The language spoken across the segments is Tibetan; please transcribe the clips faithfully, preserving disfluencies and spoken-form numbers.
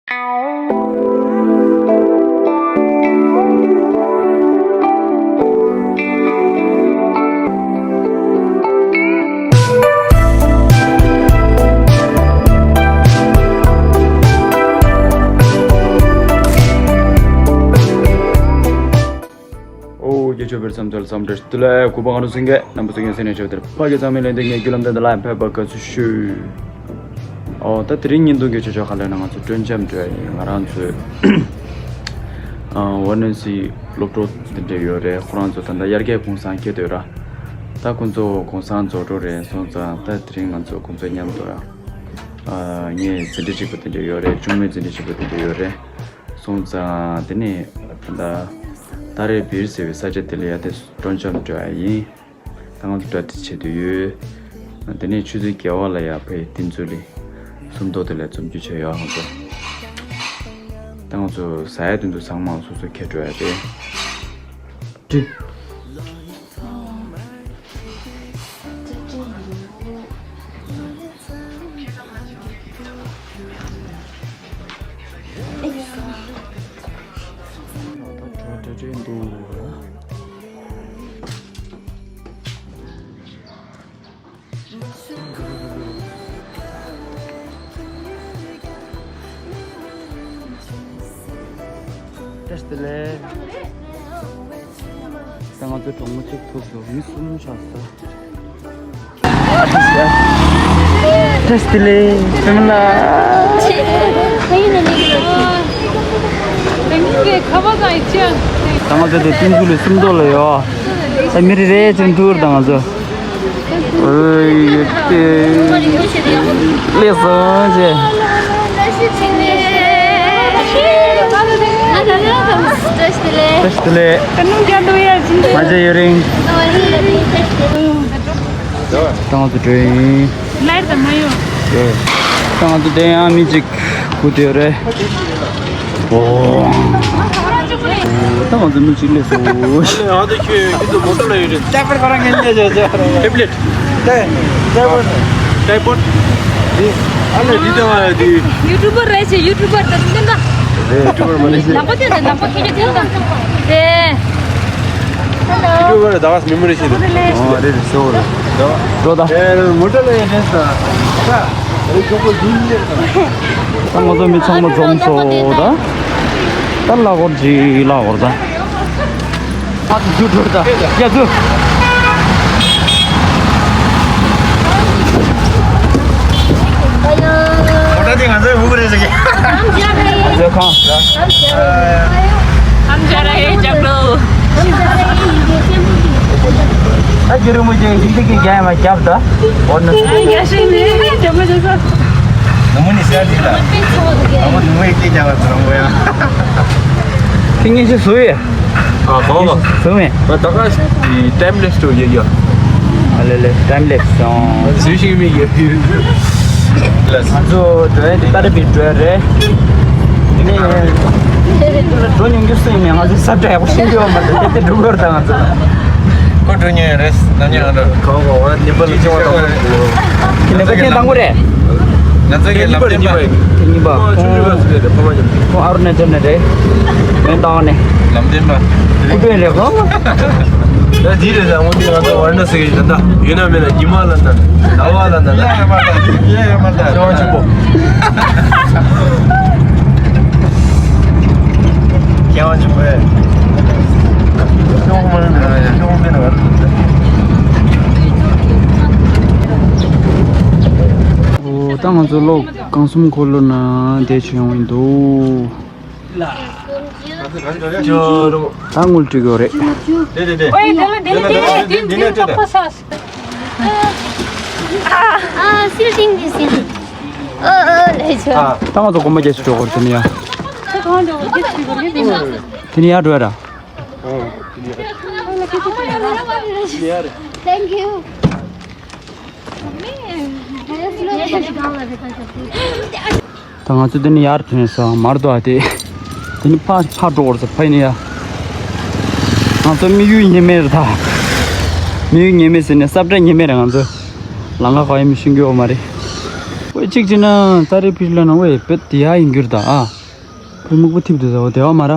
ཨོ་རྒྱ་ཆོས་བེར་བསམ་ཚོར་བསམ་འདྲ་ཏུ་ལ་གུ་པ་ང་རུ་སིང་གེ་རྣམ་པ་ཚོ་ངན་སེ་ནས་ཆོས་དེར་ཕ་གི་ཚང་མའི་ལན་དེ་ངས་རྒྱུ་ལམ་དེ་འདི་ལ་ཕེབས་པ་དགའ་བསུ་ཞུ། ཨོ་ད་དེ་རིང་ཉིན་དུང་གི་ཆོས་ཆོས་ཁ་ལས་ན་ང་ཚོ་སྤྲོན་འཆམ་འགྲོ་ཡ་ཡིན། ང་རང་ཚོའི་ཝ་ནན་སི་སློབ་གྲོགས་འདི་འདྲ་ཡོད་རེད། ཁོ་རང་ཚོ་ད་ལྟ་ཡར་རྒྱས་གུང་སེང་ཁེལ་འདོད་ར། ད་ཁོ་ཚོ་གུང་སེང་རྫོགས་འགྲོ་རེད་སོང་ཙང་ད་དེ་རིང་ང་ཚོ་ཁོ་ཚོ་མཉམ་དུ་ར། ངའི་འཛིན་གྲྭ་གཅིག་པ་དེ་འདྲ་ཡོད་རེད། ཆུང་མའི་འཛིན་གྲྭ་གཅིག་པ་དེ་འདྲ་ཡོད་རེད། སོང་ཙང་དེ་ནས་ད་ལྟ་ཏཱ་རེ་བིར་ཟེར་བའི་ས་ཆ་དེ་ལ་ཡ་དེ་སྤྲོ་འཆམ་འགྲོ་ཡ་ཡིན། ད་ང་ཚོ་གྲ་སྒྲིག་བྱེད་དུ་ཡོད། དེ་ནས་ཆུ་ཚོད་བརྒྱད་པ་ལ་ཡ་ཕའི་ཏིན་ཙུ་ལི་སུམ་མདོ་དེ་ལ་འཛོམས་རྒྱུ་བྱས་ཡོད་ང་ཚོ། ད་ང་ཚོ་ཟ་ཡ་དོན་དུ་ཚང་མ་སོ་སོ་ཁྱེར་འགྲོ་ཡ་དེ། ཏི། བཀྲ་ཤིས་བདེ་ལེགས། ད་ང་ཚོའི་གྲོགས་མོ་གཅིག་ཐུག་འདུག་མི་གསུམ་ཆགས་སོང་། བཀྲ་ཤིས་བདེ་ལེགས་ཕེ་མ་ལགས། ད་ང་ཚོ་དེ་ཏིན་ཙུ་ལི་སུམ་མདོ་ལ་ཡོད། ད་མི་རེ་རེ་ཅིག་འཐུང་ད་ང་ཚོ། ཨོ་ཡོད་དེ། ལེགས་སོ་ཅེ། བཀྲ་ཤིས་བདེ་ལེགས། མ་བརྗེད་ཡུན་རིང་། ད་ང་ཚོ་འགྲོ་ཡིན། ལར་དང་མ་ཡོང་། ད་ང་ཚོ་དེ་ཡང་མི་གཅིག་སྒུག་བསྡད་ཡོད་རེད། ཨོ། ད་ང་ཚོ་མི་གཅིག་སླེབས་སོང་། ཨ་ལེ་ཨ་ད་ཁྱོད་ཁྱོད་ཚོ་མོ་ཊ་ལ་ཡོད་རེད། ཊེབ་ལེཊ། ཊེབ་ལེཊ། ཊེབ་ལེཊ། ཊེབ་ལེཊ། འདི་ཨ་ལེ་འདི་ལྟ་བ་འདི། ཡུ་ཊུབ་པར་རེད་ཟེར། ཡུ་ཊུབ་པར་དང་བསྟན་པ། ཡུ་ཊུབ་པར་མ་རེད་ཟེར། ལག་པ་བསྟན་དང་ལག་པ་ཁྱེད་ཀྱི་བསྟན་དང་། དེ། ཡུ་ཊུབ་པར་ཟླ་བ་མི་མོ་རེད་ཟེར། ཨོ་རེད་རེད་ཟེར་བ་རེད། འགྲོ་ད། ཨེ་མོ་ཊ་ལ་ཡོད་རེད་ཟེར། ད་ང་ཚོ་མི་ཚང་མ་འཛོམས་སོང་ད། ད་ལ་གོར་ཇི་ལ་གོར་ད། ཨ་ཙི་ཚུར་འགྲོ་ད། ཡ་ཚུར། མོ་ཊ་དེ་ང་ཚོའི་འུ་གུ་རེད་ཟེར་གི། ཨ་ཙི་ཁང་། ཨ་རྒྱ་ར་ཧེ་ཇག་ལོ། ད་རྒྱུ་རུ་མོ་ཅན་ཧིན་དི་གི་རྒྱ་ཡ་མ་རྒྱབ་ད། འོ་ན། རྒྱ་ཤིང་ནི་རྒྱ་མ་ཇག་ལོ། ནུ་མོ་ནི་སྲ་ཞིག་ལ། ཨ་མོ་ནུ་མོ་ཡི་སྐད་རྒྱག་པ་ཚོ་རང་གོ་ཡ། ཁྱེད་ངེད་ཅག་བཟོ་ཡས། ཨ་གོ་གོ། བཟོ་མེད། ཨ་ད་ག་ཊའིམ་ལེབས་ཊུ་ཡ་ཡ། ཨ་ལེ་ལེ་ཊའིམ་ལེབས་སོང་། བཟོས་ཤིག་མི་ཡ་ཡ། ང་ཚོ་འགྲོ་ཡ་འདི་ཏར་བི་འགྲོ་ཡ་རེད། ནས་འགྲོ་མྱོང་རྒྱུ་སུ་ཡིན་མིན་ང་ཚོ་ས་བཀྲ་ཡག་པོ་ཤེས་ཀྱི་ཡོད་མ་རེད། དེ་དེ་འགྲོ་གི་རེད་ད་ང་ཚོ། ཁོ་འགྲོ་མྱོང་ཡོད་རེད། ནམ་ཡང་འགྲོ། གང་གོ་བ་ནི་པ་ལ་ཅི་བ་དང་། ཁྱེད་ནས་པ་ཁྱེད་དང་པོ་རེད། ང་ཚོ་གི་ལམ་སྟོན་པ། ཁྱེད་གཉིས་པ། ཁོང་ཨ་རུ་ན་ཅལ་ནས་རེད། མོན་རྟ་དབང་ནས། ལམ་སྟོན་པ། སྐུ་དྲིན་རེད་ཁོ། ད་འདི་རེད་ཟེར་འོང་དུས་ང་ཚོ་ཝཱ་ར་ཎ་སི་གི་ད་ལྟ་ཡོད་ན་མེད་ན་ཉི་མ་ལ་ན་ཟླ་བ་ལ་ན་ལ་ཡ་མ་ལ་ཡ་མ་ལ་ཁྱེད་དབང་ཆེན་པོ། ཁྱེད་དབང་ཆེན་པོ་ཨེ། ཁྱེད་དབང་མ་ལ་ན་ཁྱེད་དབང་མེད་ན་ང་ཚོ། ཨོ་ད་ང་ཚོ་གློག་སྒང་གསུམ་འཁོར་ལོ་ན་བསྡད་བྱས་ཡོང་ཡིན་འདུག་ད་དངུལ་སྤྲད་དགོས་རེད། ཨོའི་དེ་ལ་དེ་ལ་དེ་ལ་དེ་ལ་དེ་ལ་དེ་ལ་དེ་ལ་དེ་ལ། ཨ་སིལ་ཏིང་གི་སིལ། ཨོ་ཨོ་ལེ་ཆོ། ད་ང་ཚོ་གོམ་པ་རྒྱག་ཅིག་འགྲོ་དགོས་རེད་དེ་ནི་ཡ། དེ་ནི་ཡར་འགྲོ་ཡ་ར། Thank you. ད་ང་ཚོ་འདི་ནས་ཡར་ཐོན་སོང་། མར་དུ་ཨ་དེ། འདི་ནས་ཕར་ཕར་འགྲོ་བར་ས་ཕ་ཡིན་ཡ། ང་ཚོ་དམིགས་ཡུལ་ཉེ་མེད་རེད་ད། དམིགས་ཡུལ་ཉེ་མེད་ཟེར་ནས་ས་བཀྲ་ཉེ་མེད་རེད་ང་ཚོ། ལམ་ཁ་གང་ཡིན་མི་ཤེས་ཀྱི་ཡོད་མ་རེད། ཝེ་གཅིག་བྱས་ན་ཙ་རི་ཕིར་ལ་ན་ཝེ་བེད་དེ་ཡ་ཡིན་གྱུར་ད་ཨ། ཕིར་སྨུག་པོ་ཐིབ་དུ་ཟ་བ་དེ་བ་མ་ར།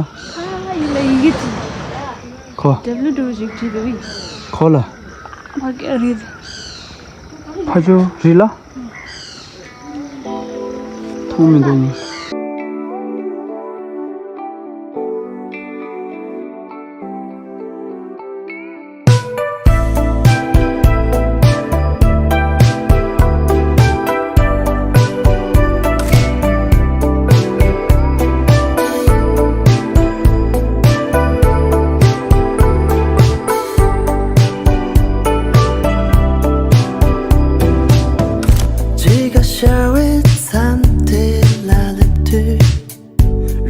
ཁོ། ཁོ་ལ། ཁོ་ལ། ཕ་ཇོ་རི་ལ། མཐོང་མི་འདུག་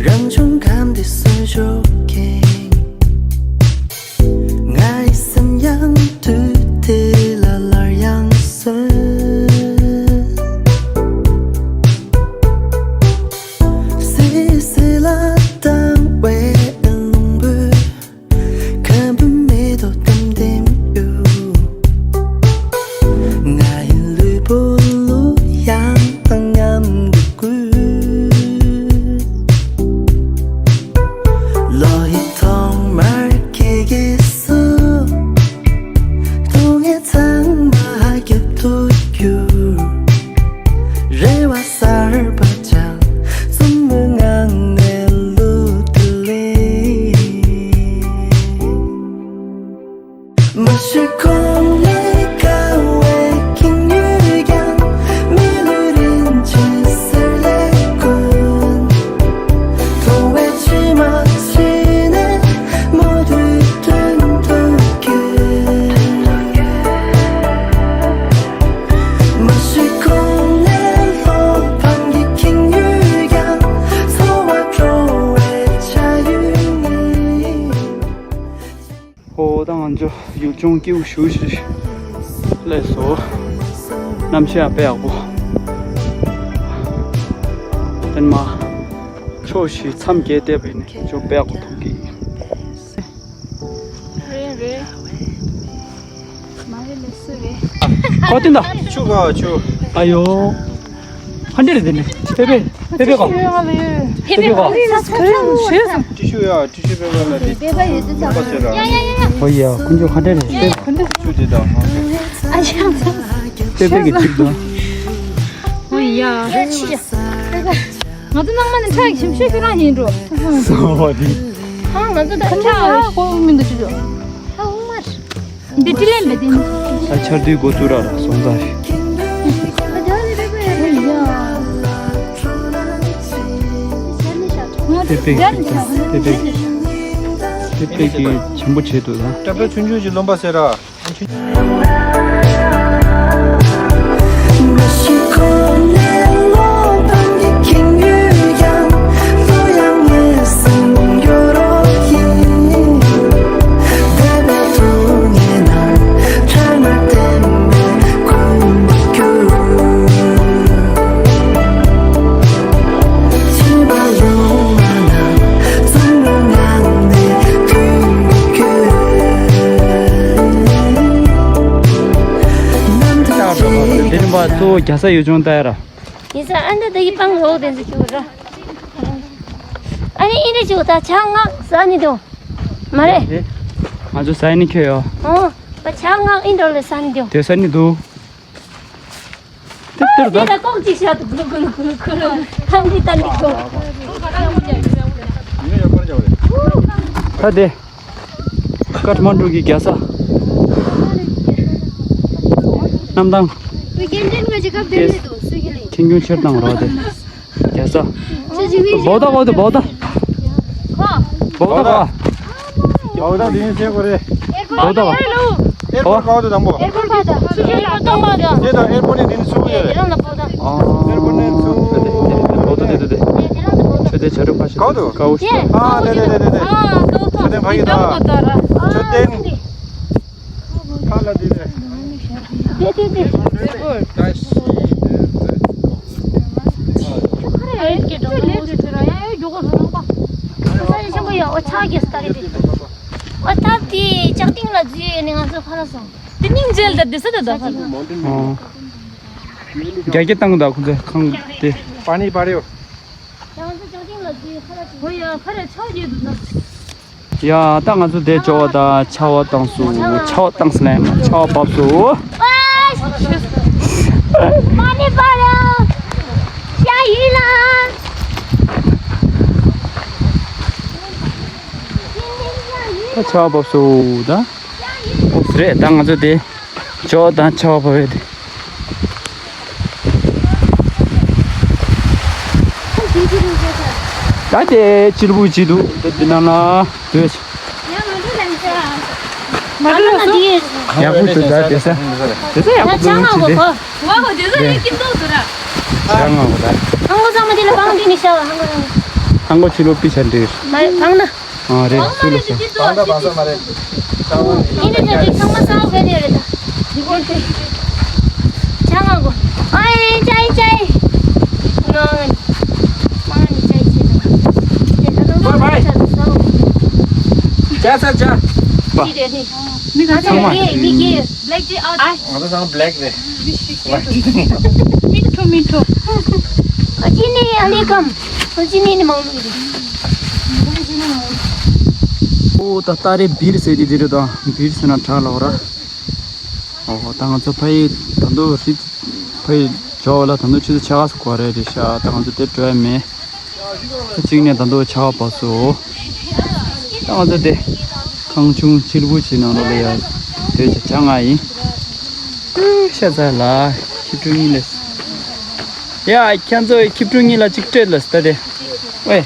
རང་བྱུང་ཁམས་དེ་སུན་ཞོག་གིན། ང་ཡི་སེམས་ཡང་དུས་དེ་ལ་སླར་ཡང་སོན། སི་སི་ལ་བཏང་བའི་རླུང་བུས། ཁམས་པའི་མེ་ཏོག་ལྟེམ་ལྟེམ་གཡུག་ང་ཡི་ལུས་པོ་གླུ་དབྱངས་དང་མཉམ་དུ་བསྐུལ། ལོ་ཡི་ཐོག་མར་ཁྱེད་ཀྱིས་སུ། སྡུག་བསྔལ་ཚང་མ་རྒྱབ་ཏུ་བསྐྱུར། རེ་བ་གསར་པ་བཅངས། བཙུན་མོའི་ངང་ནས་གླུ་དེ་ལེན། མ་ཤི་གོང་ནས་དགའ་བའི་ཁྱི་ཉོས་ཀྱང་། མི་ལུས་རིན་ཆེན་གསེར་ལས་དཀོན། མཐོང་བའི་མཆི་མ་ཕྱིས་ནས་མོ་དུས་སྟོན་དུ་བསྐྱོད། མ་ཤི་གོང་ནས་བློ་ཕམ་གྱི་ཁྱི་ཉོས་ཀྱང་། འཚོ་བ་སྤྲོ་བའི་ཆ་ཡུལ་ཉིད། ཨོ་ད་ང་ཚོ་ཡུལ་ལྗོངས་སྐྱིད་པོ་ཞེ་པོ་ཞིག་སླེབས་སོང་། གནམ་གཤིས་ཡང་དཔེ་ཡག་པོ། ཏན་མ། ཕྱོགས་བཞི་མཚམས་བརྒྱད་བལྟས་པ་ཡིན་ན་ཅོ་དཔེ་ཡག་པོ་མཐོང་གི་ཡིན། རེད་རེད། མ་རེད་ལས་སུ་རེད། ཨོ་ཏན་ད། ཆུ་ག་ཆུ། ཨ་ཡོ། ཧ་འདྲེ་རེད་དེ་ནི། པེ་པེ། པེ་པེ་ག་པེ་པེ་ག་ཏི་ཤུ་ཡ། ཏི་ཤུ་པེ་པེ་ལ་དེ། པེ་པེ་ཡོད་དུས་ཙམ་པ་ཟེར་ར། ཡ་ཡ་ཡ་ཡ། ཨོ་ཡ་ཀུན་སྤྱོད་ཧ་འདྲེ་རེད། ཆུ་དེ་དང་ཧ། ཨ་ཡ། པེ་པེ་གི་ཅིག་དང་། ཨོ་ཡ། ང་ཚོ་ནང་མ་ནི་ཁྲག་ཞིམ་ཤོས་ཁྱོད་རང་ཡིན་འགྲོ། སོ་བ་དེ། ཨ་ང་ཚོ་ད་ཁྲག་ཧ་གོ་མི་འདུག་ཅི་འགྲོ། ཨ་འོ་མ། འདི་ཏི་ལེན་མེད་དེ། ད་ཆར་དུས་འགོ་ཚུགས་ར་ར་སོང་ཙང་། པེ་པེ་གི་པེ་པེ་གི་པེ་པེ་གི་ཆེན་པོ་བྱེད་འདུག་ད། ཏྲ་པྲ་ཆུང་ཆུང་ཞིག་རློན་པ་ཟེར་ར། དེ་རིང་པ་གཙོ་བོ་རྒྱ་ས་ཡུལ་ལྗོངས་ལྟ་ཡ་ར། ཡིན་ས་ཨ་འདི་ད་ཡི་སྤང་རོགས་དེ་ཚོ་ཁྱོད་ར། ཨ་ནི་ཨིན་རེ་ཅིག་ད་ཆང་ངག་ཟ་ནི་དོ། མ་རེད། ང་ཚོ་ཟ་ནི་ཁྱོད་ཡོ། ཨོ། ད་ཆང་ངག་ཨིན་འགྲོ་ལེ་ཟ་ནི་དོ། དེ་ཟ་ནི་འདུག་དེ་ལྟར་ད། དེ་ལ་ཀོག་ཅིག་བཞག་འདུག་གུ་ལུ་གུ་ལུ་གུ་ལུ་ཐང་གི་ད་ནི་ཁྱོད། ད་དེ། ཀ་ཐ་མན་གྲུ་གི་རྒྱལ་ས། གནམ་ཐང་། ཁྱེད་ཀྱང་ཕྱིར་བཏང་རོགས་དེ། རྒྱལ་ས། བོ་ད་བོ་ད་བོ་ད། བོ་ད་བོ། བོ་ད་དེ་ཡིན་ཟེར་གོ་རེད། བོ་ད་བོ། ཨེར་པོར་ག་བ་དུ་དང་པོ། ཨེར་པོར་པ་ད། ཆུ་ཆུ་ལ་གཏོང་པ་ད། དེ་དང་ཨེར་པོར་ནི་དེ་ནི་སུ་ཡོད་རེད། རང་ལ་པོ་ད། ཨེར་པོར་ནི་སུ། བོ་ད་དེ་དེ་དེ། ཆུ་དེ་ཆ་རུ་ཕ་ཤི། ག་བ་དུ། ག་བ་ཤི། ཨ་དེ་དེ་དེ་དེ་དེ། ཨ་ག་བ་ད། ཆུ་དེ་ཕ་ཡི་ད། ཆུ་དེ། ཁ་ལ་དེ་རེད། དེ་དེ་དེ། ཨོ་ཐབ་དེ་ལྕགས་ཏིང་ལ་འཛུལ་ཡོད་ནི་ང་ཚོ་ཁ་ལ་སོང་། དེ་སྙིང་རྗེ་ལ་དེ་ས་དེ་ད། ཨོ། རྒྱ་སྐྱེད་བཏང་དང་ཁོ་ཚོ་ཁང་དེ། पानी पऱ्यो। ཡ། ད་ང་ཚོ་དེ་ཇོ་བོ་དང་ཆར་པ་བཏང་སོང་། ཆར་པ་བཏང་སོང་ལབ་ཡིན་མ། ཆར་པ་བབས་སོང་། पानी पऱ्यो। ད་ཆར་པ་བབས་སོང་ད། ཨོ་རེད། ད་ང་ཚོ་དེ་ཇོ་བོ་དང་ཆར་པ་བབས་ཡོད་དེ། ད་དེ་གཅེར་བུ་ཅིག་འདུག་ད་དེ་ནང་ལ་སྡོད། ཡག་པོ་འདུག་ད་དེ་ས། དེ་ས་ཡག་པོ་འདུག་ཅི་དེ། ཡག་ང་གོ་ད། ཧང་གོ་ཚང་མ་དེ་ལ་བང་དེ་ནི་ཤ་བ་ཧང་གོ། ཨ་རེད། སུ་ལ་ཤ། བང་ད་བང་ས་མ་རེད། ཨིན་ད་ཅི་ཚང་མ་ས་བ་ག་དེ་རེད་ད། ཅང་ང་གོ། ཨ་ཨེ་ཅའི་ཅའི། ང་ང་ནི་ཅའི་ཅའི། ཅ་ས་ཅ། མི་ག་ཚང་མ། མི་གི་black tea out. ང་ཚོ་ཚང་black རེད། མི་ཐུ་མི་ཐུ། ཨ་ཅི་ནི་ཨ་ལི་ཀམ། ཨ་ཅི་ནི་ནི་མང་མི་རེད། ཨོ་ད་ལྟ་རེ་བིར་ཟེར་དེ་དེ་རེད་ད། བིར་ཟེར་ན་དྲག་ལ་འོ་ར། ཨོ་ད་ང་ཚོ་ཕ་ཡི་ད་དུང་རི་ཕ་ཡི་ཇོ་བོ་ལ་ད་དུང་ཆུ་ཚོད་ཕྱེད་ཀ་ཙམ་འགོར་རེད་རེད་ཤག་ད་ང་ཚོ་དེ་འགྲོ་ཡ་མེད། ད་གཅིག་ནས་ད་དུང་ཆར་པ་བབས་སོང་། ད་ང་ཚོ་དེ་ཁང་ཆུང་གཅེར་བུ་ཞིག་ནང་ལོགས་ལ་ཡ་སྡོད་བྱ་བྱ་ང་ཡིན། ཤ་ཚ་ལ་ཁྱི་ཕྲུག་གཉིས་ལས། ཡ་ཁྱེད་ཚོ་ཁྱི་ཕྲུག་གཉིས་ལ་གཅིག་སྤྲད་ལ་ད་དེ། ཝེ།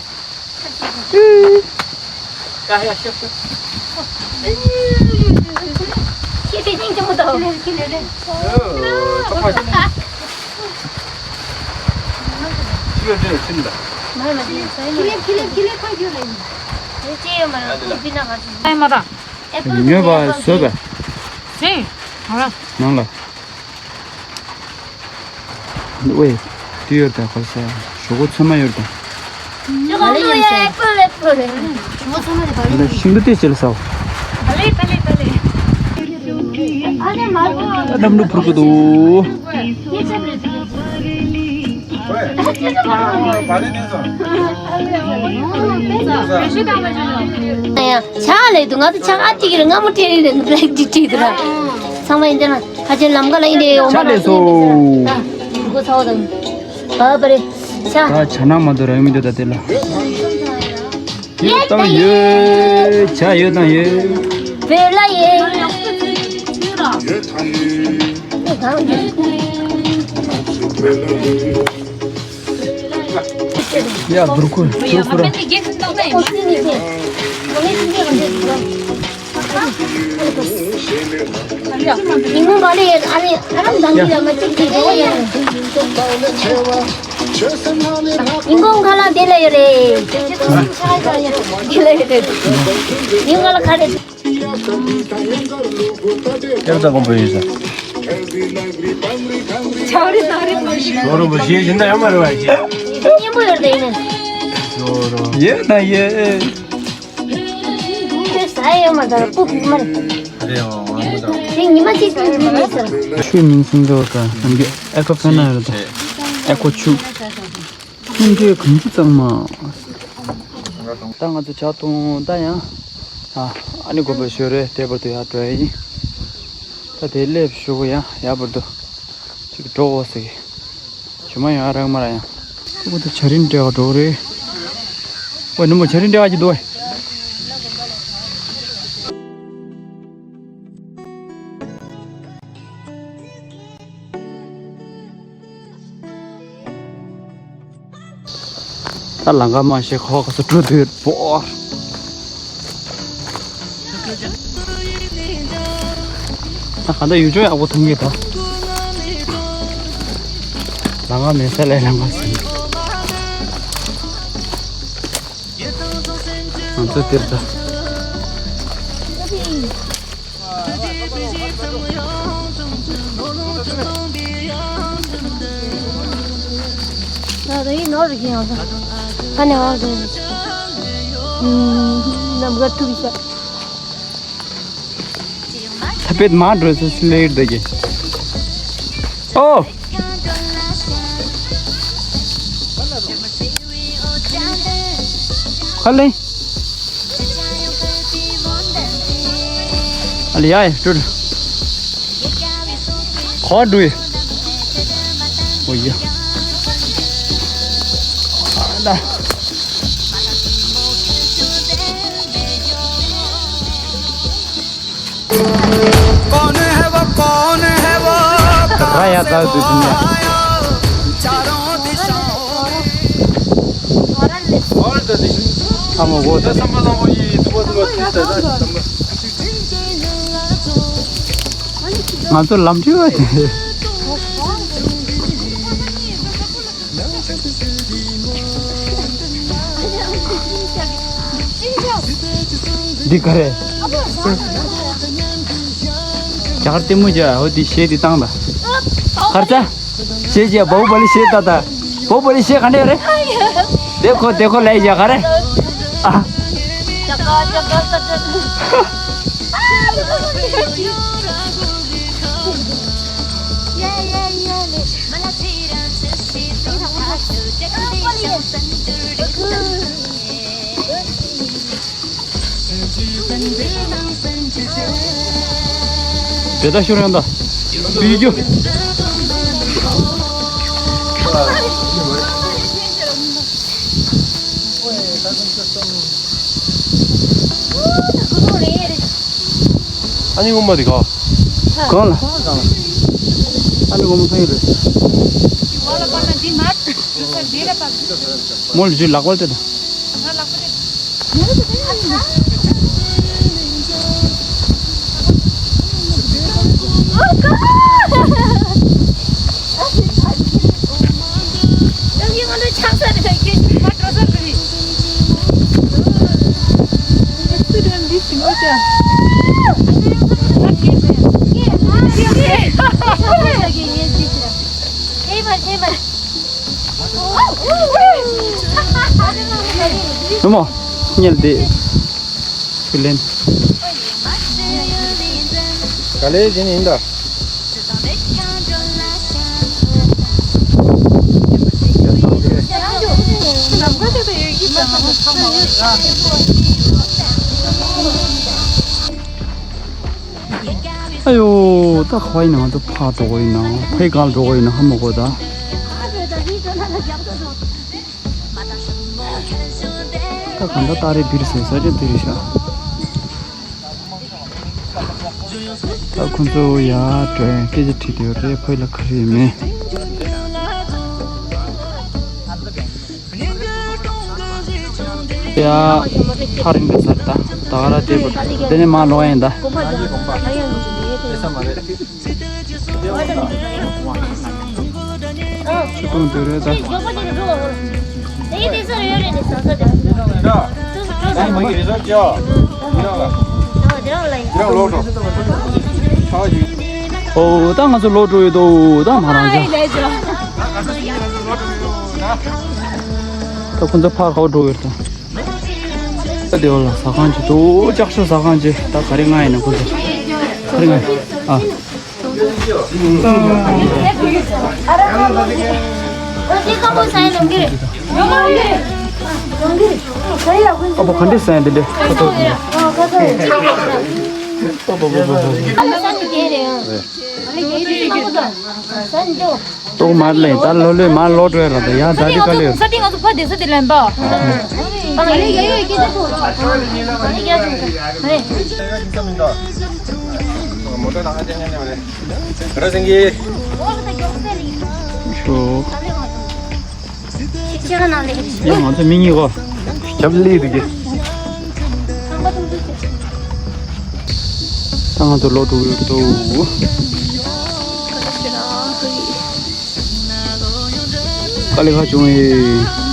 ཉོས་པ་བཟོས་པས། ནང་ལ། ཝེ། དེ་ཡོད་ད་ག་ས། ཞོག་ཁོག་ཚོད་མ་ཡོད་ད། ད་ཤིང་ཏོག་དེ་ཅི་ལ་ཟ། ཨ་ནམ་ལུ་ཕུར་གི་འདུག་ཡ་ཆག་ལས་འདུག་ང་ཚོ་ཆག་ཨ་ཏི་གི་རེད། སྔ་མོ་སྤྲད་རེད། black tea སྤྲད་འདུག་ར། ཚང་མ་ཡིན་ད་ན། ཁ་ཆེ་ལམ་ཁ་ལ་ཡིན་དེ་འོ་མ་ཆག་ལས་སོ། སྒོ་ཚ་བ་དང་། ཨ་པ་རེ། ཆ། ད་ཆ་ན་མ་དོ་རང་མི་འདོད་ད་དེ་ལ། ཡོད་དང་ཡོད། ཆ་ཡོད་དང་ཡོད། བོད་ལ་ཡོད། ཡ་དུར་ཁུ་དུར་ཁུ་ར། ཉིན་གུང་ག་ལ་ཡོད། ཨ་ནི་ཨ་རམ་དང་གི་ལ་མ་གཅིག་གཅིག་འགྲོ་ཡ། ཉིན་གུང་ཁ་ལག་དེ་ལ་ཡོད་རེད། དེ་ལ་ཡོད་རེད། ཉིན་གུང་ཁ་ལག་ག་རེད། ཡག་ད་གོམ་པ་ཡོད་ས། ཇོ་རུ་བོ་ཞེས་བཞིན་ད་ཡོད་མ་རེད་བ་ཞེས། སྙན་པོ་ཡོད་རེད་ད་ཡིན་ན། ཇོ་རུ། ཡོད་ད་ཡོད། ཁྱོད་ཟ་ཡོད་མ་ད་ར་སྤུ་གུ་མ་རེད། རེད་བ་བ་མ་ད། དེ་ཉི་མ་གཅིག་ཙམ་འགྲིག་མེད་ས། ཆུའི་མིང་སྲིང་འདྲ་བ་ད་ཨ་མགྱོགས་ཨེ་ཁོ་ཕེ་ན་ཡོད་ད། ཨེ་ཁོ་ཆུ། ཁྱོད་འདྲའི་གང་ཅི་གཙང་མ། ད་ང་ཚོ་ཇ་འཐུང་ད་ཡང་། ཨ་ཨ་ནི་དགོན་པ་ཞོ་རེ་དེ་བར་དུ་ཡར་འགྲོ་ཡ་ཡིན། ད་དེ་སླེབས་ཞུ་གི་ཡང་ཡར་བར་དུ་ཅིག་འགྲོ་འོ་ཟེར་གི། ཇུ་མ་ཡང་རག་མ་རག་ཡང་། ད་བར་དུ་ཇ་རིན་སྤྲད་ག་འགྲོ་གི་རེད། ཝེ་ནུ་མོ་ཇ་རིན་སྤྲད་ག་ཅིག་འདུག་ཝེ། ད་ལམ་ཁ་མ་ཤེས་ཁོག་ག་ས་འགྲོ་འདོད་པོ། ད་ག་འདྲ་ཡུལ་ལྗོངས་ཡག་པོ་མཐོང་གི་ད། ལམ་ཁ་མེད་ས་ལས་ལམ་ཁ་ཟིན། ང་ཚོ་འདིར་ད། ཐ་པེད་མ་འགྲོ་སི་སི་ལེར་ད་གི། ཨོ། ཁ་ལེ། ཨ་ལེ་ཡ་ཡ་ཀྲུ། ཁོ་འགྲོ་ཡི། ཨོ་ཡ། ཨ་ལ། कौन है वो, कौन है वो, कहाँ से वो आया, चारों दिशाओं में। ང་ཚོ་ལམ་ཁྲིད་པ་དེ། འདི་ག་རེད། རྒྱ་གར་ལྟད་མོ་བྱ། འོ་འདི་གཞས་འདི་བཏང་ད། གར་ཚ། གཞས་བྱ། བའུ་བ་ལི་གཞས་ད་ད། བའུ་བ་ལི་གཞས་ག་འདྲ་རེད། དེ་ཁོ་དེ་ཁོ་ལས་བྱ་ག་རེ། ཨ། དེ་ད་ཤོར་ཡང་ད། བི་ཌིའོ། ཨ་ནི་ངོ་མ་དེ་ག་གང་ལ། ཨ་ནི་ངོ་མ་ཚང་ཡོད་རེད། མོ་ལ་ཇུས་ལག་པར་དེ་དང་། ནུ་མོ། ཉལ་བསྡད། ཁས་ལེན། ག་ལེ་བྱིན་ཡིན་ད། ཨ་ཡོ། ད་ཁ་བའི་ནང་དུ་ཕར་འགྲོ་དགོས་ཡིན་ན། ཕའི་སྒང་འགྲོ་དགོས་ཡིན་ན་ཧ་མ་གོ་ད། ད་གང་ལྟར་ཏཱ་རེ་བིར་སོང་ས་ཆ་འདི་རེད་ཤག་ད་ཁོ་ཚོ་ཡར་འགྲོ་ཡ་སྐད་ཆ་དྲིས་བསྡད་ཡོད་རེད། ཕ་ཡུལ་ལ་ག་རེ་ཡོད་མེད། ཡ། ཐག་རིང་པོ་ཟེར་ད། ད་ག་ར་དེ་བར་དེ་ནས་མར་ལོག་ཡིན་ད། ཆུ་ཀུང་དེ་རེད་ད། ཨོ་ད་ང་ཚོ་ལོག་འགྲོ་ཡོད་དོ། ད་མ་རང་ཅག་ད་ཁོ་ཚོ་ཕར་ཁ་བ་འགྲོ་ཡོད་ད། ད་དེ་བ་ལ་ཟ་ཁང་ཅིག་འདུག་ལྕགས་ཤོག་ཟ་ཁང་ཅིག་ད་ག་རེ་ང་ཡིན་ན་ཁོ་ཚོ་ག་རེ་ང་ཡིན། ཨ། ཨ་པོ་ག་འདྲས་ཟ་ཡ་འདི་འདྲས། ཨ་པོ་པོ་པོ་པོ། ཏོག་མར་ལེན་ད་ལོ་ལོས་མར་ལོག་འགྲོ་ཡ་ར་ད་ཡ་ད་དི་ཀ་ལོས། ས་ཏི་ང་ཚོ་ཕ་དེ་ས་དེ་ལེན་པ། ཤོ། ཡ་ང་ཚོ་མི་གཉིས་གོ། རྒྱབ་ལི་དུ་གི། ད་ང་ཚོ་ལོག་འགྲོ་གི་འདུག་དཀའ་ལས་ཁག་བྱུང་ཡི།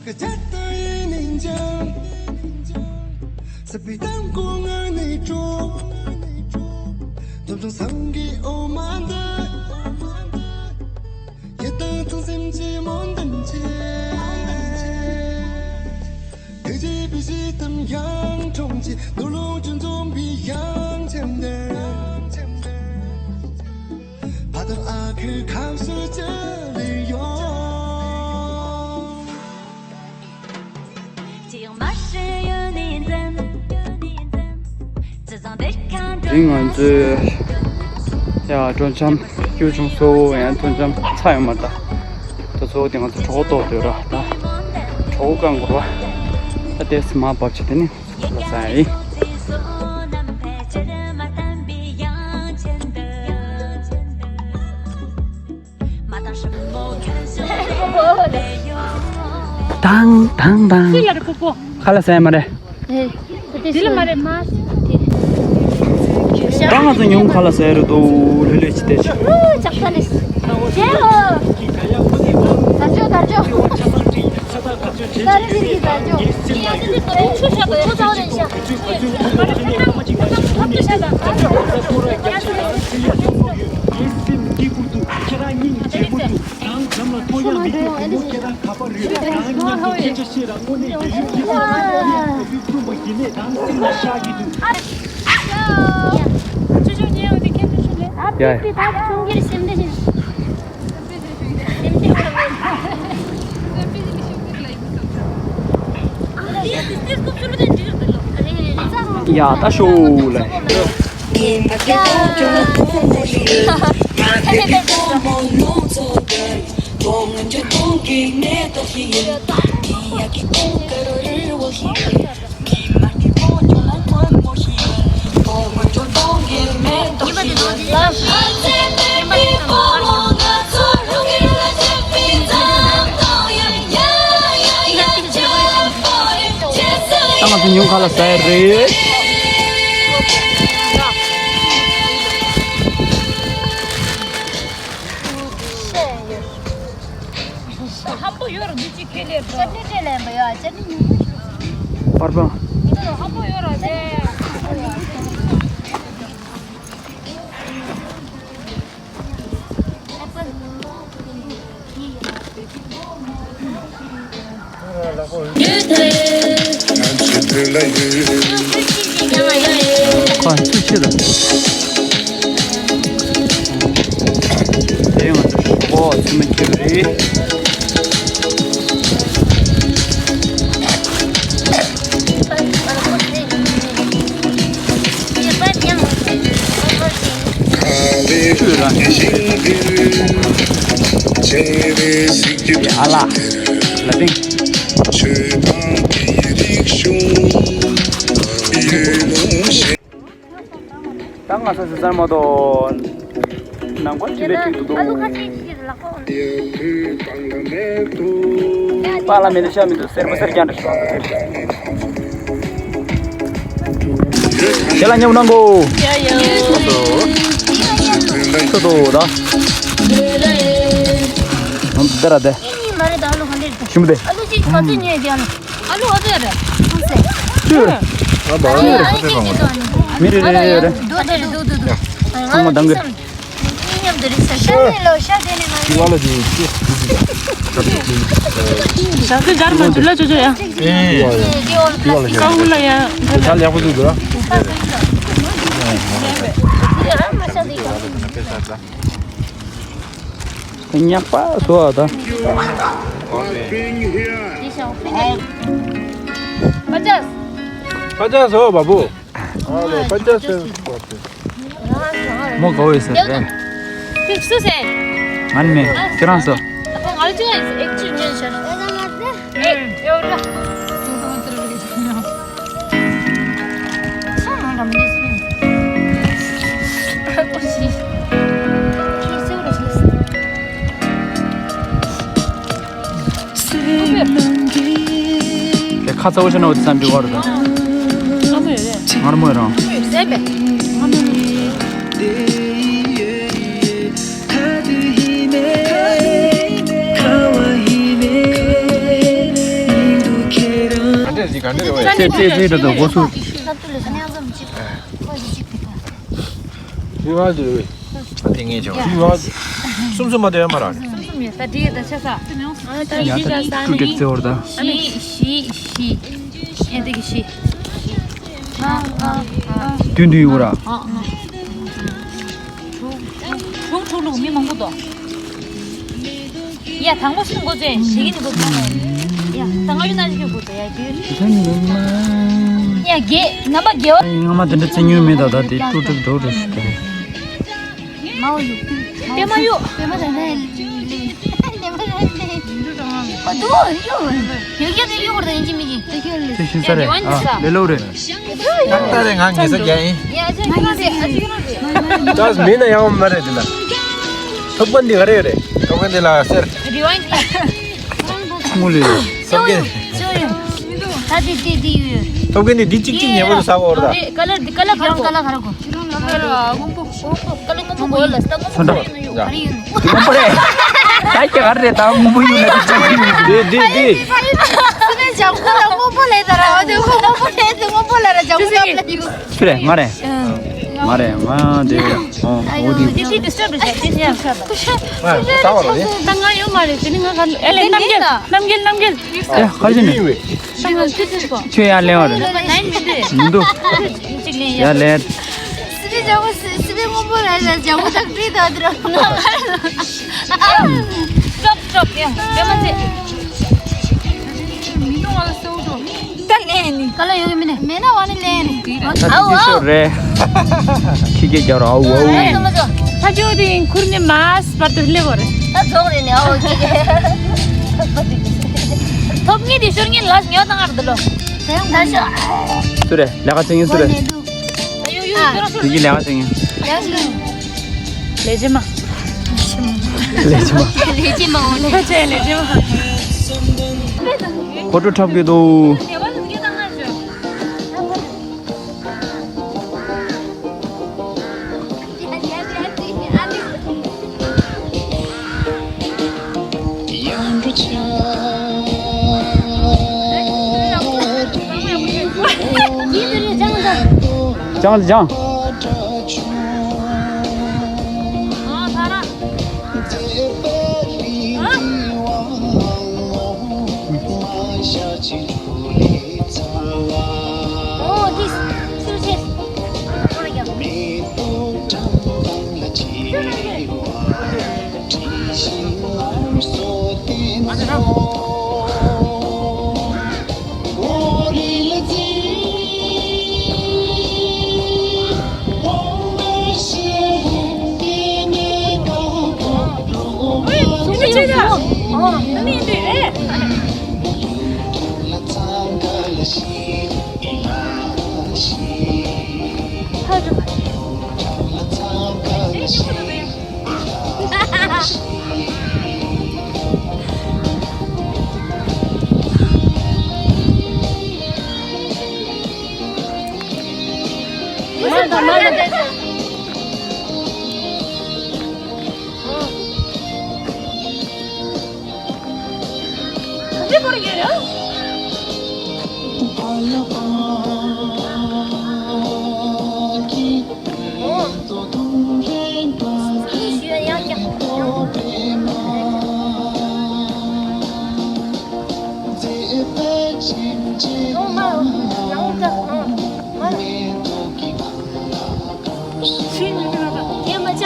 བྱ་ལྟ་ཡིན་ནས་འཇམ། སྲིད་པའི་གཏམ་གོ་ངག་ནས་སྒྲོག་འཛོམས་བྱུང་སང་གི་འོ་མ་འདི། ཡིད་དང་ཚང་སེམས་ཀྱི་མོན་དམ་ཆེ། དེ་རྗེས་པའི་གཞས་གཏམ་ཡང་འཁྲུངས་ཀྱི་ནོར་ལུང་ཅུང་འཛོམས་པའི་ཡང་ཆེན་འདིར། ཕ་དང་ཨ་ཁུའི་ཁམས་སུ་ཅི་ལས་ཡོང་། དེ་ང་ཚོས་ཡ་སྤྲོ་འཆམ་སྐྱིད་བྱུང་སོ། ཡང་སྤྲོ་འཆམ་ཚར་ཡོད་མ་རེད་ད། ད་གཙོ་བོ་དེ་ང་ཚོ་གྲོགས་ཏོག་དེ་ར་ད། གྲོགས་རྐང་འཁོར་བ་ད་དེ་སི་མ་བབས་ཆེ་དེ་ནི་ལ་ས་ཡིན། དང་དང་དང་། ཁ་ལག་ཟ་ཡ་མ་རེད། དེ་ལ་མ་རེད་མ། ད་ང་ཚོ་ཉུང་ཁ་ལག་ཟ་ཡ་རེད་དོ། ལྷོད་ལྷོད་ཅི་བལྟས་ཆ། ཡ། ཡ་ད་ཤོ་ལ། ད་ང་ཚོ་ཉུང་ཁ་ལག་ཟ་ཡ་རེད། ལྷམ་པོ་ཡོད་རེད་འདི་ཅིག་ཁེ་ལས་ཅ་ནི་ཏྲེ་ལེན་པ་ཡོད། ཅ་ནི་ཉུང་ཉུང་ཞིག་པར་པ། ལྷམ་པོ་ཡོད་རེད་དེ། ཁོ་ཚུལ་ཆེ་ལ། དེ་ཡང་ང་ཚོ་ཞོག་ཁོག་ཚུལ་མ་ཁྱེར་རེད། ཨ་ལ། ལ་ཏིང་། ད་ང་ཚོ་ཟི་ཚར་མ་གཏོགས། ནང་པ་ཅི་ལས་ཁྲིད་དུ་འདུག་ཨ་ལུ་ཁ་ཤས་ཤིག་ལ་ཁོག་པཱ་ལགས་མེད་ན་ཤ་མི་འདུག་སེར་མོ་སེར་རྐྱང་རེད་ཤག་དེ་ལ་མཉམ་གནང་གོ་ཡ་ཡ། ཚོ་དོ་ད། ནམ་དེ་ར་དེ། ཨི་མ་རེད་ད་ཨ་ལུ་ག་འདྲ་རེད། ཞིམ་པོ་དེ། ཨ་ལུ་ཅིག་ག་ཚོད་ཉོས་ཀྱི་ཨ་ལུ། ཨ་ལུ་ཨ་ཙི་རེད། ཨ་ཙི། ཅུ། ཨ་ལུ་ཨ་ཙི་རེད། ཨ་ཙི་ཅིག་ཅིག་ཨ་ལུ། མི་རེ་རེ་རེ་རེ། འདུག་འདུག་འདུག་འདུག་ཚང་མ་འདང་གི། ཤ་ནི་ལོ་ཤ་དེ་ནི་མ་ནི། ཞག་ཏུ་སྦྱར་མ་འདུག་ལ་ཅོ་ཅོ་ཡ། ཨེ། ཀ་ཧུ་ལ་ཡ། ད་ལེགས་པོ་འདུག་ག་ཉག་པ་བཟོ་བ་དང་། ཕ་ཅག་ཕ་ཅག་བཟོ་བ་བ་བུ། ཨ་ལོ་ཕ་ཅག་བཟོ་བ་བ་བུ། མོ་ག་བོ་ཡོད་ཟེར་རེད། ཕིག་སུ་ཟེར། ང་ནི་མེད་ཁྱེད་རང་བཟོ། ཨ་ང་ལ་ཅི་ཡ་ཨེག་ཅི་ཉན་ཤར། ཨེ་ཡོད་ར། དེ་ཁ་ཚ་བོ་ཆེ་ན་འོ་དེ་བསམ་པའི་བར་དང་། ངར་མོ་ཡོད་རང་། ཟས་པས། ཁ་དུ་ཡིན་ནས་ཁ་བ་ཡིན་ནས། ཙེ་ཙེ་ཙེ་ད་དོ་གོ་སུ། ཡུ་ཧ་ལི་ཝེ། ཏིང་ངེ་ཅོ། ཡུ་ཧ་ལི། སུམ་སུམ་མ་དེ་ཡ་མ་ར། སུམ་སུམ་ཡོད་ད་དེ་ད་ཆ་ས། ཡ་ད་ཀྲུ་ཀྲེ་ཙེ་བོར་ད། ཤི་ཤི་ཤི། ཨེ་དེ་གི་ཤི། ང་ང་ང་། དུན་དུ་ཡུ་ར། ཨ་ང་། ཕྲུག་ཕྲུག་ཕྲུག་ལུག་མི་མང་པོ་འདུག་ཡ་དང་པོ་སུ་འགོ་བཙུགས་ཡིན་ཞིག་ནི་འགོ་བཙུགས་ཡ་ད་ང་ཡུལ་ན་ཞིག་འགོ་བཙུགས་ཡ་རྒྱུ། ཡ་རྒྱལ་ནམ་པ་རྒྱལ་བ། ངའི་སྔ་མ་དེ་འདྲ་བཙན་ཉུལ་མེད་ད་ད་དེ་ཀྲུག་ཀྲུག་འགྲོ་རེ་ཞིག་ག་མའོ་ཡུག་པེ་མ་ཡུག་པེ་མ་དེ་འདྲ་ལེ་མ་རེད་ལེ་ཨ་དུ་ཡུག་ཡུག་ཡུག་རེད་ཡིན་གཅིག་མིན་གཅིག་དེ་ཤིན་ས་རེད་ཨ་ལེ་ལོ་རེད། ཏག་ཏག་རེད། ང་ངེད་ས་རྒྱ་ཡིན། ཡ་ཅག་ཁྱེད་རང་རེད། ཨ་ཅག་ཁྱེད་རང་རེད། ཅག་མིན་ན་ཡང་མ་རེད་དེ་ལ། ཐོབ་གོན་འདི་ག་རེ་རེད། ཐོབ་གོན་འདི་ལ་ཟེར། རི་ཝན་ངུ་ལི། སོག་གེ། ཅོ་ཡོ། ད་དེ་དེ་དེ་ཡོད། ཐོབ་གོན་འདི་འདི་གཅིག་གཅིག་ཉེ་པོ་དུ་ཟ་གོ་ར། ཀ་ལར་འདི་ཀ་ལར་ག་རེ་གོ་ཀ་ལར་སྔོན་པོ་སྔོན་པོ་ཀ་ལར་སྔོན་པོ་གོ་ལ་སྟག་སྔོན་པོ་ཡོད་ནོ་ཡོད། ག་རེ་ཡོད་ནོ། དེ་སྔོན་པོ་རེད། ད་ཀྱ་ག་རེ་རེད། ད་སྔོན་པོ་ཡོད་ན་དེ་ཅག་ཡོད། དེ་དེ་དེ། སི་ནས་ལྗང་ཁུ་ལ་སྔོན་པོ་ལས་ད་ར་བ་དེ་སྔོན་པོ་ལས་དེ་སྔོན་པོ་ལ་ར་ལྗང་ཁུ་ལ་ཡོད། ཁྱོད་རེད། ང་རེད། ང་རེད། ང་དེ་ཨོ་འོ་དེ། དེ་དེ་ཌི་སི་ཊརབ་རེད་བྱས་དེ་ཡ། ང་ད་བ་རེད། ད་ང་ཡོད་མ་རེད། དེ་ནི་ང་ག་ཨེ་ལེ་རྣམ་རྒྱལ་རྣམ་རྒྱལ་རྣམ་རྒྱལ། ཨེ་ག་ཞིག་ནི། ད་ང་ལྟོས་ཅིག་གོ་ཁྱོད་ཡར་ལེན་བ་རེད། ནམ་མི་འདུག་མི་འདུག་གཅིག་ལེན་ཡ། ཡར་ལེན། སི་པི་ལྗང་ཁུ་སི་པི་སྔོན་པོ་ལ་ལ་ལྗང་ཁུ་དག་བྲིས་དང་དེ་ར་ང་ལ། ཀྲོབ་ཀྲོབ་ཡ་ཡ་མ་ཚེ། མི་འདུག་ང་ལ་སེའུ་འགྲོ། ད་ལེན་ནི། ག་ལ་ཡོད་གི་མི་ནི། མེད་ན་བ་ནི་ལེན་རེད། ད་དེ་ཅི་ཤོར་རེད། ཁྱི་སྐད་རྒྱག་རོགས། ཨའུ་ཨའུ། ཨ་ཙི་མ་ཙི། ད་ཅོ་དེ་ཁུར་ནི་མ་སྤར་དུ་སླེབས་པ་རེད། ད་རྫོགས་རེད་ནི་ཨའོ་ཁྱི་སྐད། ཐོབ་ངེས་དེ་ཤོར་ངེས་ལ་ཉོ་བཏང་ཨར་འདི་ལོ། ད་ཤོ། སུ་རེད། ལས་ཀ་བྱེད་མཁན་སུ་རེད། ད་ཡོ་ཡོ་ཡོ་ར་སོ། དེ་གི་ལས་ཀ་བྱེད་མཁན། ལས་ཀ་བྱེད་མཁན། ལས་བྱེད་མ། ལས་བྱེད་མ། ལས་བྱེད་མ་འོང་ལས་བྱེད་ལས་བྱེད་མ། ཕོ་ཊོ་འཁྲབ་གི་འདུག་ཅང་ཅང་། Oh, this suitcase.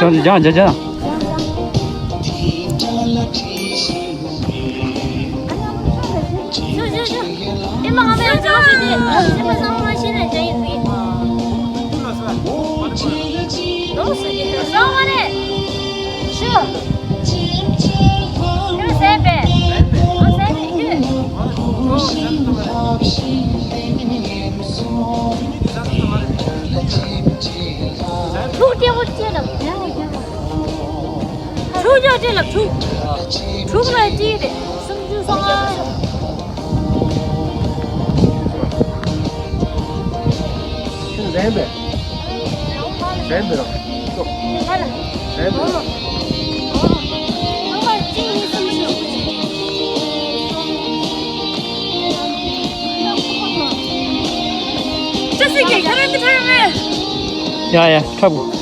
ཅང་ཅང་ཅང་ཅང་། ཐུག་སྐྱེ་བོ་སྐྱེ་ལ། ཕྲུག་ཡོད་དེ་ལ་ཕྲུག་ཕྲུག་ལ་ཅི་རེད། སུམ་ཅུ་སོང་ཨ། ཁྱོད་ལན་པས། ལན་པས་རང་། ལན་པས། ཨོ། ཨོ། ཨོ། གཅིག་གཉིས་གསུམ་བཞི། ཡ་ཡ་འཁྲབ་དགོས།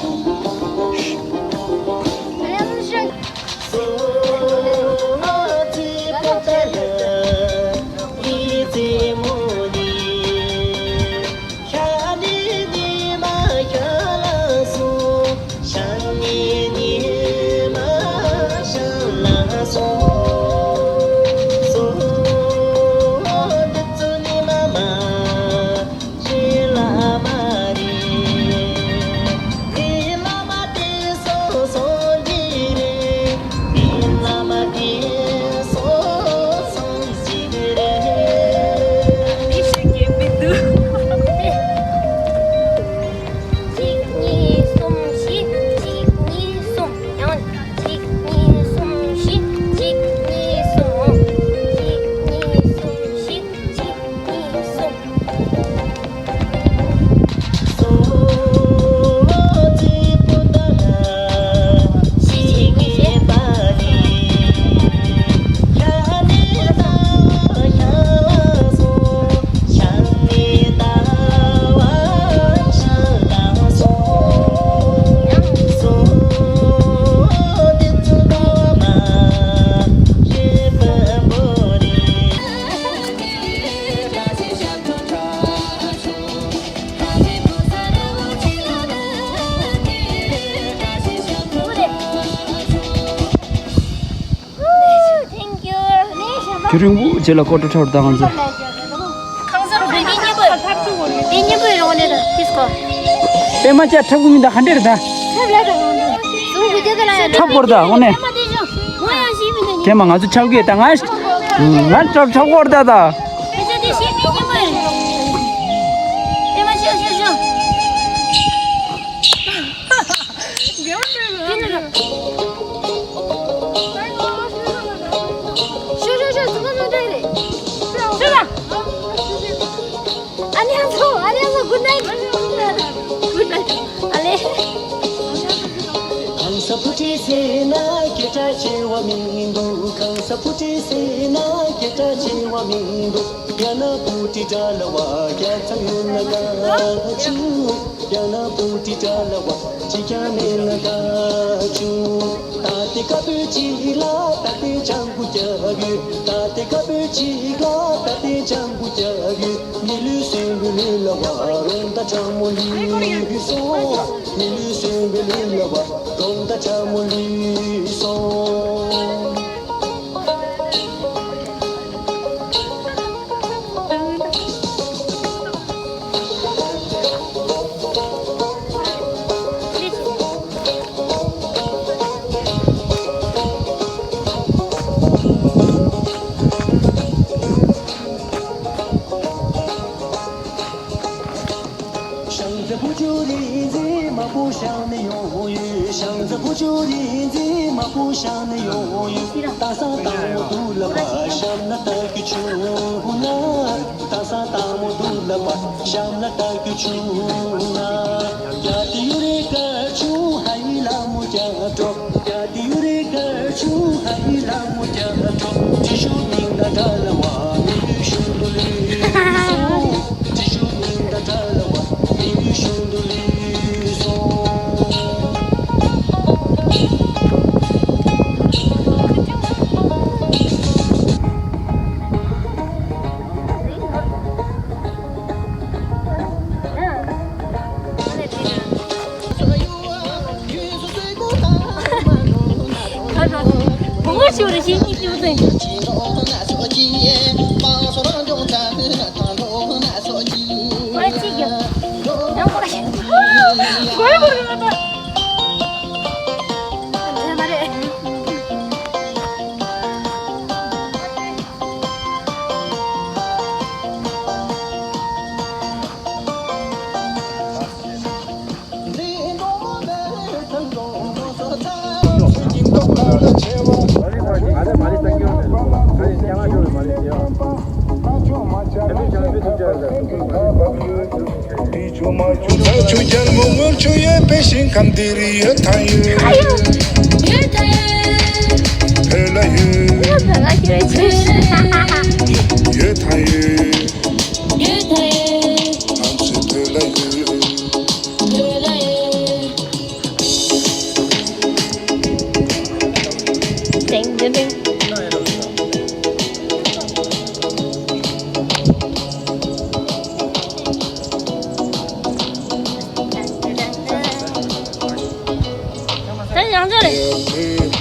གཅིག་གཉིས་གསུམ་བཞི། གཅིག་གཉིས་གསུམ། ཡང་གཅིག་གཉིས་གསུམ་བཞི། གཅིག་གཉིས་གསུམ། གཅིག་གཉིས་གསུམ་བཞི། གཅིག་གཉིས་གསུམ། Thank you. ཁྱོད་རིང་པོ་རྗེས་ལ་ཀོ་ཊར་འཁྲབ་དང་ང་ཚོ། ཁང་བཟང་རུ་རེ་གཉིས་པོ། རེ་གཉིས་པོ་ཡོང་ནས་ད་ཏིས་ཀོ། པད་མ་ཅག་འཁྲབ་གི་མིན་ད་ག་འདྲ་རེད་ད། འཁྲབ་ལ་ད་གང་འདྲ། ཟུང་གུ་རྒྱ་ག་ལ་ཡ། འཁྲབ་དགོས་རེད་ད་དངོས་གནས། པད་མ་དེ་ཞོ། ངོ་ཡང་ཤེས་མི་འདུག་དེ་མ་ང་ཚོ་འཁྲབ་གི་ད་ང་། ང་འཁྲབ་འཁྲབ་དགོས་རེད་ད་ད། པད་མ་དེ་ཤེས་མི་འདུག་པད་མ་ཞོ་ཞོ་ཞོ། ཤོ་ཤོ་ཤོ། ཙི་མ་མ་འདྲ་རེད། ཤོ་ལ། ཨ་ནི་ཨ་ཚོ་ཨ་ནི་ཨ་ཚོ། Good night. Good night. ཨ་ལེ། གང་ས་བུ་ཁྲིད་ཟེར་ན་སྐད་གྲགས་ཆེ་བ་མི་འདུག་གང་ས་བུ་ཁྲིད་ཟེར་ན་སྐད་གྲགས་ཆེ་བ་མི་འདུག་ཡང་ན་བུ་ཁྲིད་འདྲ་ལ་བ་རྒྱལ་མཚམས་ཡོད་ན་དགའ་བྱུང་། ཡང་ན་བུ་ཁྲིད་འདྲ་ལ་བ་གཅིག་ཀྱང་མེད་ན་དགའ་བྱུང་། ད་ལྟའི་ཁ་བོད་ཅིག་ལ་ད་ལྟའི་ལྗང་གུ་རྒྱབ་ཡོད། ད་ལྟའི་ཁ་བོད་ཅིག་ལ་ད་ལྟའི་ལྗང་གུ་རྒྱབ་ཡོད། མི་ལུས་གསོན་པོའི་ལུས་ལ་བ་རོང་ད་ཁྲ་མོ་ལུས་སོང་། མི་ལུས་གསོན་པོའི་ལུས་ལ་བ་རོང་ད་ཁྲ་མོ་ལུས་སོང་། ཤང་རྩེ་བུ་ཆུ་རིག་འཛིན་མ་བུ་ཤང་ནས་ཡོང་ཡོད། ཤང་རྩེ་བུ་ཆུ་རིག་འཛིན་མ་བུ་ཤང་ནས་ཡོང་ཡོད། ད་ས་དང་མོ་དུ་ལ་བ་ཤམ་ན་ད་ཀི་ཆུ་ན། ད་ས་དང་མོ་དུ་ལ་བ་ཤམ་ན་ད་ཀི་ཆུ་ན། རྒྱ་དེ་ཡུ་རེ་ཀ་ཆུ་ཧ་ཡི་ལ་མོ་རྒྱ་གྲོ། རྒྱ་དེ་ཡུ་རེ་ཀ་ཆུ་ཧ་ཡི་ལ་མོ་རྒྱ་གྲོ། ཏི་ཤུ་ནིང་ད་དྲ་ལ་བ་མི་ལུས་ཤུ་དུ་ལུས་སོང་། ཆུ་རྒྱལ་མོ་སྔོན་ཆུ་ཡོད་པའི་ཞིང་ཁམས་འདིར་ཡོད་དང་ཡོད། ཡོད་དང་ཡོད། བོད་ལ་ཡོད། ཡོད་དང་ཡོད། ཡོད་དང་ཡོད། ང་ཚོའི་བོད་ལ་ཡོད།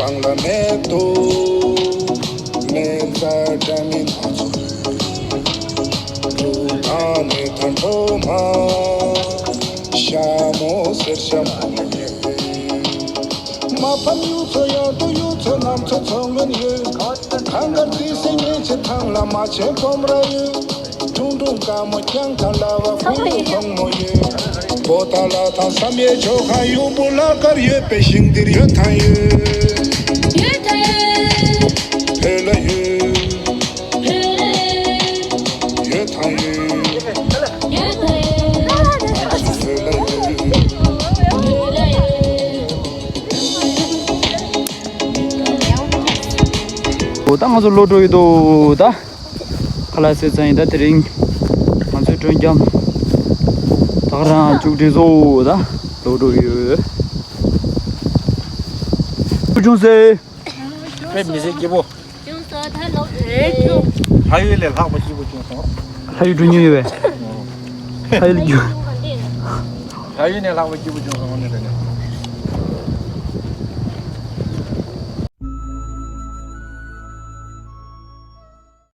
ལ་མེད་དོ། མེད་ས་འདྲ་མིན་ཨ་ཚོ། ལུ་དང་ནི་ཐང་ཐོ་མ། ཤ་མོ་སེར་ཤ་མོ་ལ་ཡོད། མ་ཕམ་ཡུ་ཚོ་ཡང་དུ་ཡུ་ཚོ་ནམ་ཚོ་ཚོ་ངན་ཡོད། གང་གར་དེ་སེ་ངེད་ཀྱི་ཐང་ལ་མ་ཆེན་གོམ་ར་ཡོད། ཁྲུང་ཁྲུང་དཀར་མོ་རྐྱང་ཐང་ལ་བ་ཁུ་ཡུ་ཐོང་མོ་ཡོད། བོ་ཏ་ལ་ཐང་བསམ་ཡས་ཆོ་ག་ཡུ་བུ་ལ་དཀར་ཡོད་པའི་ཞིང་འདིར་ཡོད་ཐང་ཡོད། ཡོད་ཐང་ཡོད། བོད་ལ་ཡོད། བོད་ལ་ཡོད། ཡོད་ཐང་ཡོད། ཡོད་ཐང་ཡོད། བོད་ལ་ཡོད། འོ་ད་ང་ཚོ་ལོག་འགྲོ་ཡི་འདུག་ད། ཁ་ལག་བཟས་ཚར་ཡིན་ད། དེ་རིང་ང་ཚོའི་སྒྲོལ་རྒྱམ་ད་ག་རང་མཇུག་སྒྲིལ་སོང་ད། ལོག་འགྲོ་ཡོད། བུ་ཆུང་སེ། དཔེ་མི་སྲིད་སྐྱིད་པོ། ལྷ་ཡུལ་ལས་ལྷག་པ་སྐྱིད་པོ་བྱུང་སོང་། ལྷ་ཡུལ་འགྲོ་མྱོང་ཡོད་པས། ལྷ་ཡུལ་རྒྱུ། ལྷ་ཡུལ་ནས་ལྷག་པ་སྐྱིད་པོ་བྱུང་སོང་ནས་རེད།